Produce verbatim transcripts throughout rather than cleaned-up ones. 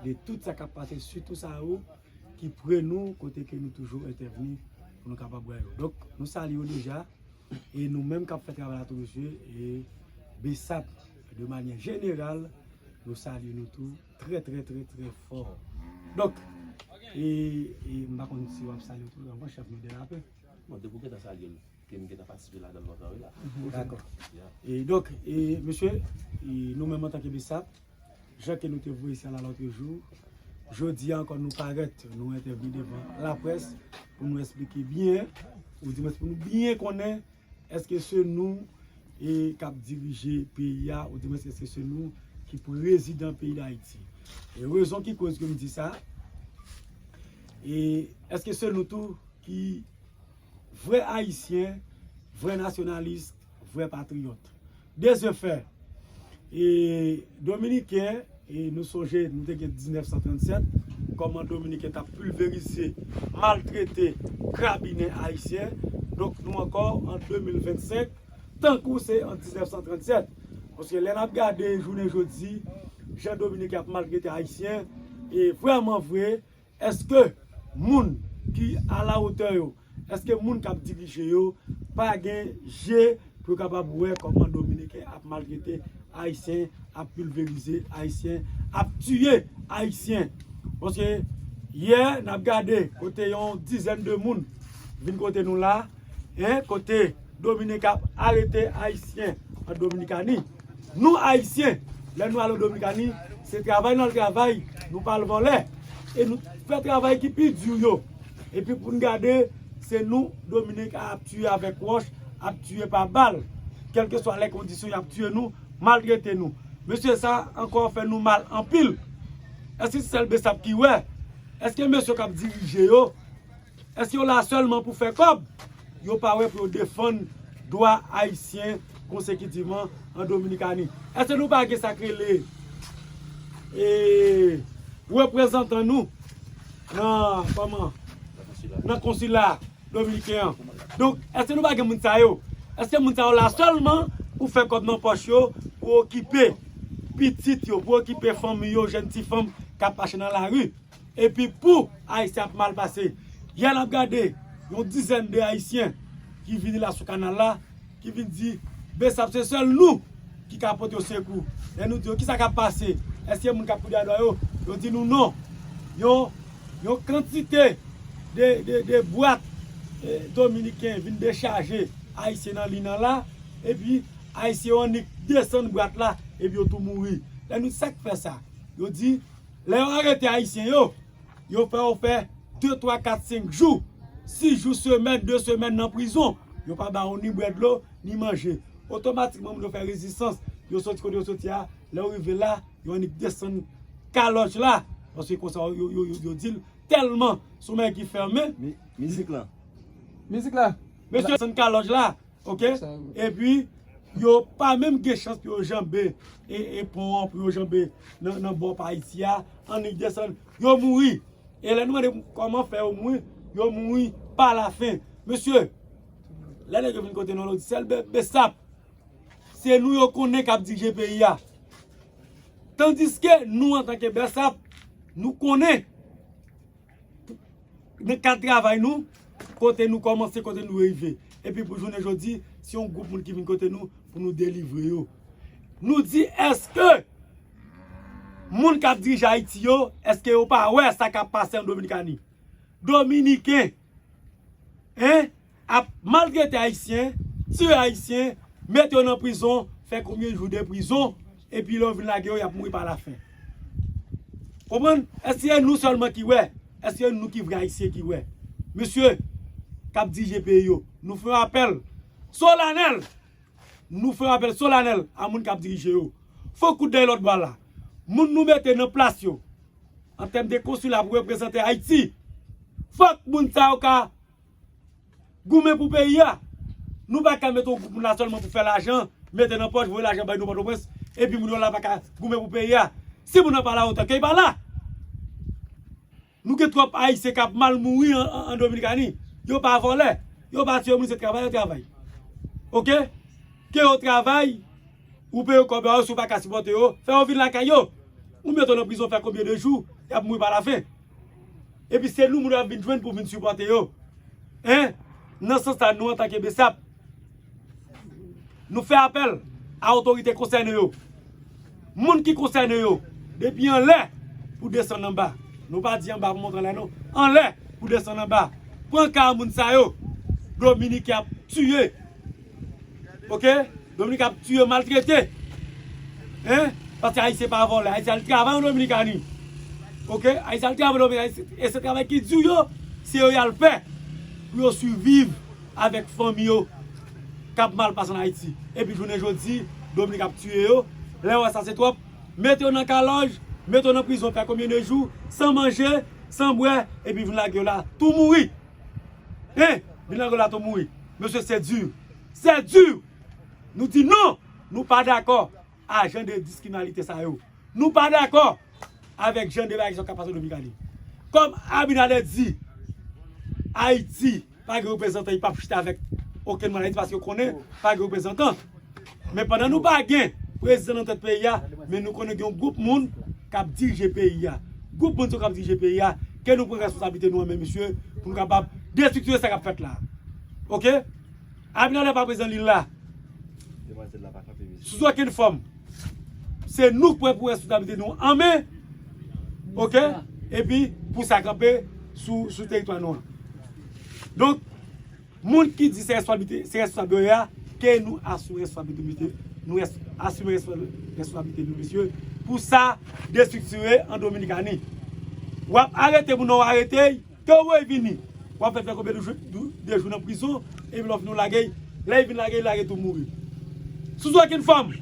de tout sa k ap pase, sitou sa yo ki pre nou, kote ke nou toujou entèvni pou nou kapab wè yo. Donk, nou salye yo deja, e nou menm k ap fè travay la tou, mesye, e BSAP, de manyè jeneral, nou salye nou tou trè, trè, trè, trè fò. Donk, e, e m pa konn si w ap salye tou, avan chèf nou de lapè. Bon, depi w gentan salye l, ke m gentan patisipe ladan l lontan, wi, la. Dakò. E donk, e, mesye, e, nou menm antanke BSAP, jan ke nou te voye sa la lòt jou, jodi a ankò nou parèt, nou entèvni devan laprès pou nou eksplike byen, oudimwens pou nou byen konnen, èske se nou, e, k ap dirije peyi a, oudimwens èske se nou ki prezidan peyi Dayiti. E rezon ki koz ke m di sa, e èske se nou tou ki vrè Ayisyen, vrè nasyonalis, vrè patriyòt. Dezefè, e, Dominiken, e, nou sonje, nou te gen diznèf san trannsèt, kòman Dominiken t ap pilverize, maltrete, krabinen Ayisyen. Donk, nou ankò an de mil vennsenk, tankou se an diznèf san trannsèt. Paske lè n ap gade jounen jodi, jan Dominiken ap maltrete Ayisyen, e vrèman vre, èske moun ki alatè yo, èske moun k ap dirije yo pa gen je pou yo kapab wè kòman Dominiken ap maltrete Ayisyen, ap pilverize Ayisyen, ap tiye Ayisyen? Paske yè, n ap gade kote yon dizèn de moun vin kote nou la, en, kote Dominiken ap arete Ayisyen an Dominikani. Nou Ayisyen, lè nou al an Dominikani, se travay n al travay, nou pa al vòlè. E nou fè travay ki pi di yo. Epi pou n gade, se nou Dominik ap tiye avèk wòch, ap tiye pa bal. Kèlkeswa lè kondisyon, y ap tiye nou, maltrete nou. Mesye, sa ankò fè nou mal anpil. Èske se sèl BSAP ki wè? Èske mesye k ap dirije yo, èske yo la sèlman pou fè kòb? Yo pa wè pou yo defann dwa Ayisyen konsekitivman an Dominikani? Èske nou pa gen sa k rele, e, reprezantan nou nan, kòman, nan konsila dominiken an? Donk, èske nou pa gen moun sa yo? Èske moun sa yo la sèlman pou fè kòb nan pòch yo, pou okipe pitit yo, pou okipe fanmi yo, jèn ti fanm k ap mache nan lari? Epi pou Ayisyen ap mal pase. Yè n ap gade yon dizèn de Ayisyen ki vini la sou kanal la, ki vin di, BSAP se sèl nou ki ka pote yo sekou. Lè nou di yo, kisa k ap pase? Èske moun k ap kou dèyè dwa yo? Yo di nou non. Yon, yon kantite de, de, de bwat, e, dominiken vin dechaje Ayisyen nan liy nan la, epi Ayisyen yo annik desann bwat la, epi yo tou mouri. Lè nou di sa k fè sa? Yo di, lè yo arete Ayisyen yo, yo fè yo fè de, twa, kat, senk jou, sis jou, semèn, de semèn nan prizon. Yo pa ba yo ni bwè dlo, ni manje. Otomatikman, moun yo fè rezistans. Yo soti kote yo soti a. Lè yo rive la, yo annik desann kalòj la. Paske konsa, yo, yo, yo, yo di l tèlman se yon bagay ki fèmen. Mi-, mizik lan. Mizik la. Mesye, desann kalòj la. Oke? Epi, yo pa menm gen chans pou yo janbe e, e pon an, pou yo janbe nan, nan bò pa Ayiti a, annik desann, yo mouri. E lè nou mande kòman fè yo mouri, yo mouri pa lafen. Mesye, lè nèg yo vin kote nou, yo di sèl be-, BSAP, se nou yo konnen k ap dirije peyi a. Tandiske nou, antanke BSAP, nou konnen nan kad travay nou, kote nou kòmanse, kote nou rive. Epi pou jounen jodi, se yon gwoup moun ki vin kote nou pou nou delivre yo. Nou di, èske moun k ap dirije Ayiti yo, èske yo pa wè sa k ap pase an Dominikani? Dominiken, en, ap maltrete Ayisyen, tiye Ayisyen, mete yo nan prizon, fè konbyen jou de prizon, epi lè yo vin lage yo, y ap mouri pa lafen. Konprann? Èske se nou sèlman ki wè? Èske se nou ki vrè Ayisyen ki wè? Mesye, k ap dirije peyi yo, nou fè yon apèl solanèl. Nou fè yon apèl solanèl a moun k ap dirije yo. Fòk ou dèyè lòt bò la. Moun nou mete nan plas yo, an tèm de konsila pou reprezante Ayiti, fòk moun sa yo ka goumen pou peyi a. Nou pa ka mete yon gwoup moun la sèlman pou fè lajan, mete nan pòch, voye lajan bay nou Pòtoprens, epi moun yo la pa ka goumen pou peyi a. Si moun nan pa la otan, ke l pa la. Nou gen twòp Ayisyen k ap mal mouri an, an, an Dominikani. Yo pa vòlè, yo pa tiye moun, se travay yo travay. Oke? Ke yo travay, ou peye yo kòb yo, si w pa ka sipòte yo, fè yo vin lakay yo. Ou mete yo nan prizon fè konbyen de jou, y ap mouri pa lafen. Epi se nou moun yo ap vin jwenn pou vin sipòte yo. Hein? Nan sans sa, nou antanke BSAP, nou fè apèl a otorite konsène yo. Moun ki konsène yo, depi anlè pou desann anba. Nou pa di anba pou monte anlè non. Anlè pou desann anba. Pran ka moun sa yo. Dominiken ap tiye. Oke? Dominiken ap tiye, maltrete. Hein? Paske Ayisyen pa vòlè. Ayisyen al travay an Dominikani. Oke? Ayisyen al travay an Dominikani. E se travay ki di yo, se yo y al fè pou yo siviv avèk fanmi yo k ap mal pase an Ayiti. Epi jounen jodi, Dominik ap tiye yo. Lè w wè sa se twòp, mete yo nan kalòj, mete yo nan prizon, fè konbyen de jou, san manje, san bwè, epi vin lage yo la, tou mouri. Hein? Vin lage yo la, tou mouri. Mesye, se di. Se di! Nou di non! Nou pa dakò a jan de diskriminalite sa yo. Nou pa dakò avèk jan de bagay sa k ap pase an Dominikani. Kòm Abinader di, Ayiti pa gen reprezantan, li p ap chita avèk okenn moun Ayiti paske yo konnen pa gen reprezantan. Men pandan nou pa gen prezidan nan tèt peyi a, men nou konnen gen yon gwoup moun k ap dirije peyi a. Gwoup moun sa yo k ap dirije peyi a, ke nou pran responsablite nou an men, mesye, pou nou kapab destrikture sa k ap fèt la. Oke? Abinader pa prezan li la. Demwazèl la pa kanpe, mesye. Sou okenn fòm. Se nou k pran pou responsablite nou an men. Oke? Epi pou sa kanpe sou, sou teritwa nou an. Donk, moun ki di se responsablite, se responsab yo ye a, ke nou asime responsablite nou, mesye. Nou res-, asime respo-, responsablite nou, mesye. Pou sa destriktire an Dominikani. W ap arete moun nan, w arete l, ke w voye vini. W ap fè l fè konbyen de jou, de jou nan prizon, epi lè w fini w lage l, lè l vin lage l, lage tou mouri. Sou okenn fòm.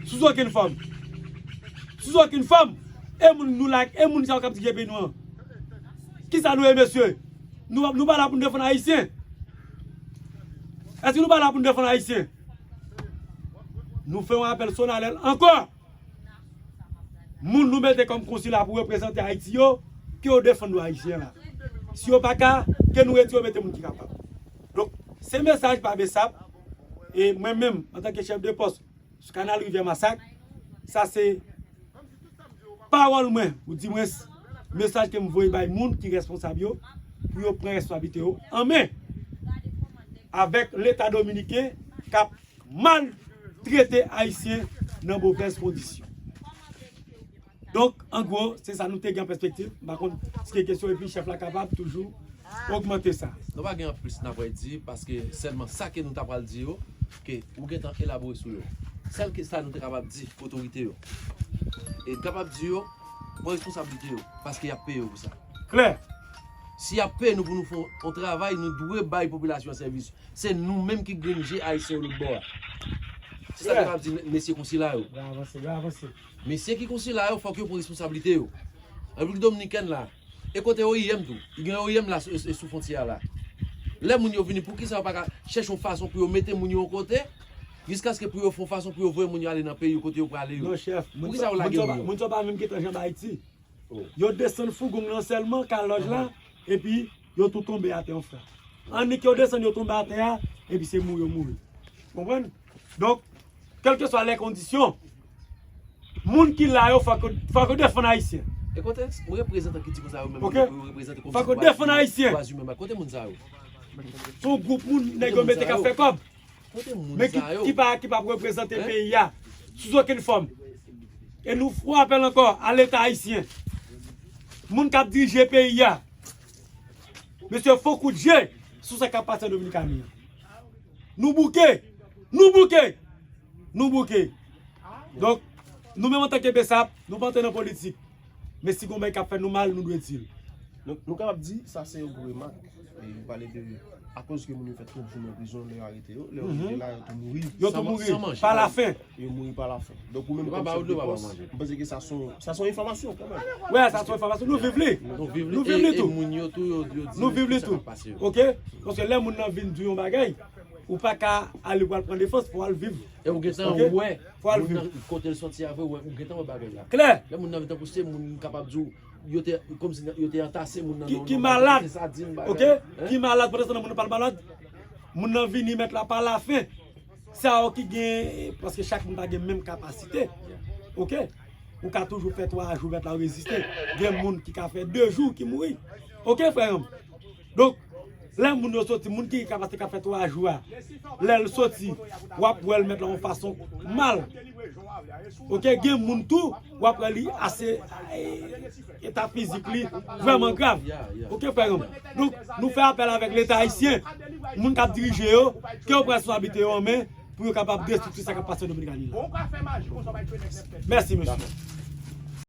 Sou okenn fòm. Sou okenn fòm. E moun nou la, e moun sa yo k ap dirije peyi nou an. Kisa nou ye, mesye? Nou, nou pa la pou n defann Ayisyen. Èske nou pa la pou n defann Ayisyen? Nou fè yon apèl solanèl ankò. Moun nou mete kòm konsila pou reprezante Ayiti yo, ke yo defann dwa Ayisyen la. Si yo pa ka, ke nou retire yo, mete moun ki kapab. Donk, se mesaj pa BSAP, e mwen menm, antanke chèf de pòs, sou kanal Rivyè Masak. Sa se pawòl mwen, ou di mwens, mesaj ke m voye bay moun ki responsab yo, pou yo pran responsablite yo an men avèk Leta dominiken k ap maltrete Ayisyen nan movèz kondisyon. Donk, an gwo, se sa nou te gen an pèspektiv. M pa konn si gen kesyon, epi chèf la kapab toujou ogmante sa. Nou pa gen anplis n ap pral di, paske sèlman sa ke nou ta pral di yo, ke ou gentan elabore sou yo. Sèl ke sa nou te kapab di otorite yo. E n kapab di yo, pran responsablite yo, paske y ap peye yo pou sa. Klè. Si y ap peye nou pou nou fè yon travay, nou dwe bay popilasyon an sèvis. Se nou menm ki grenn je Ayisyen yo lòt bò a. Se sa n kapab di mesye konsila yo. Yo avanse, yo avanse. Mesye ki konsila yo, fòk yo pran responsablite yo. Repiblik Dominikèn la, e kote O I M tou. Li gen O I M la sou, sou, sou fwontyè a la. Lè moun yo vini, poukisa yo pa ka chèche yon fason pou yo mete moun yo yon kote, jiskaske pou yo fè yon fason pou yo voye moun yo ale nan peyi yo kote yo prale yo? Non, chèf, moun sa, moun sa pa, moun sa pa menm gentan janbe Ayiti. Yo desann fougon nan sèlman, kalòj la, epi yo tou tonbe atè yon fra. Annik yo desann, yo tonbe atè a, epi se mouri yo mouri. Konprann? Donk, kèlkeswa lè kondisyon, moun ki la yo, fòk yo, fòk yo defann Ayisyen. E kote reprezantan ki di konsa yo menm, oke? Yo reprezante kòm si dwa, dwa imen. Kote moun sa yo? Se yon gwoup moun nèg yo mete k ap fè kòb. Men ki, ki pa, ki pa reprezante peyi a sou okenn fòm. E nou fè apèl ankò a Leta ayisyen. Moun k ap dirije peyi a. Mesye, fè yon kout je sou sa k ap pase an Dominikani an. Nou bouke! Nou bouke! Nou bouke! Donk, nou menm antanke BSAP, nou pa antre nan politik. Men si gon bagay k ap fè nou mal, nou dwe di l. Nou, nou kapab di, sa se yon gwo remak. E nou pale de, akoz ke moun yo fè twòp jou nan prizon, lè yo arete yo, lè yo rive la, yo tou mouri. Yo tou mouri pa lafen. Yo mouri pa lafen. Donk, ou menm kòm chèf de pòs, m panse ke sa se yon, sa se yon enfòmasyon kanmenm. Wè, sa se yon enfòmasyon. Nou viv li. Nou viv li tou. Nou viv li tou. Oke? Paske lè moun nan vin di yon bagay, ou pa ka ale pou al pran defans, fò w al viv. E ou gentan wè, fò al viv. Moun nan, kote l soti a vre, ou gentan wè bagay la. Klè. Lè moun nan vin tankou se moun, m kapab di w, yo te, kòmsi yo te antase moun nan, ki, ki malad, oke? Ki malad, pandan se tan moun nan pa l malad. Moun nan vini, mèt la pa lafen. Sa yo ki gen, paske chak moun pa gen menm kapasite. Oke? ou ka toujou fè twa jou bèt la reziste. Gen moun ki ka fè de jou ki mouri. Oke, frè m? Donk, lè moun yo soti, moun ki ka pase ka fè twa jou a, lè l soti, w ap wè l mèt la yon fason mal. Oke, gen moun tou, w ap wè li ase, eh, eta fizik li vrèman grav. Oke, frè m? Donk, nou fè apèl avèk Leta ayisyen, moun k ap dirije yo, ke yo pran responsablite yo an men, pou yo kapab destrikte sa k ap pase an Dominikani la. Mèsi, mesye.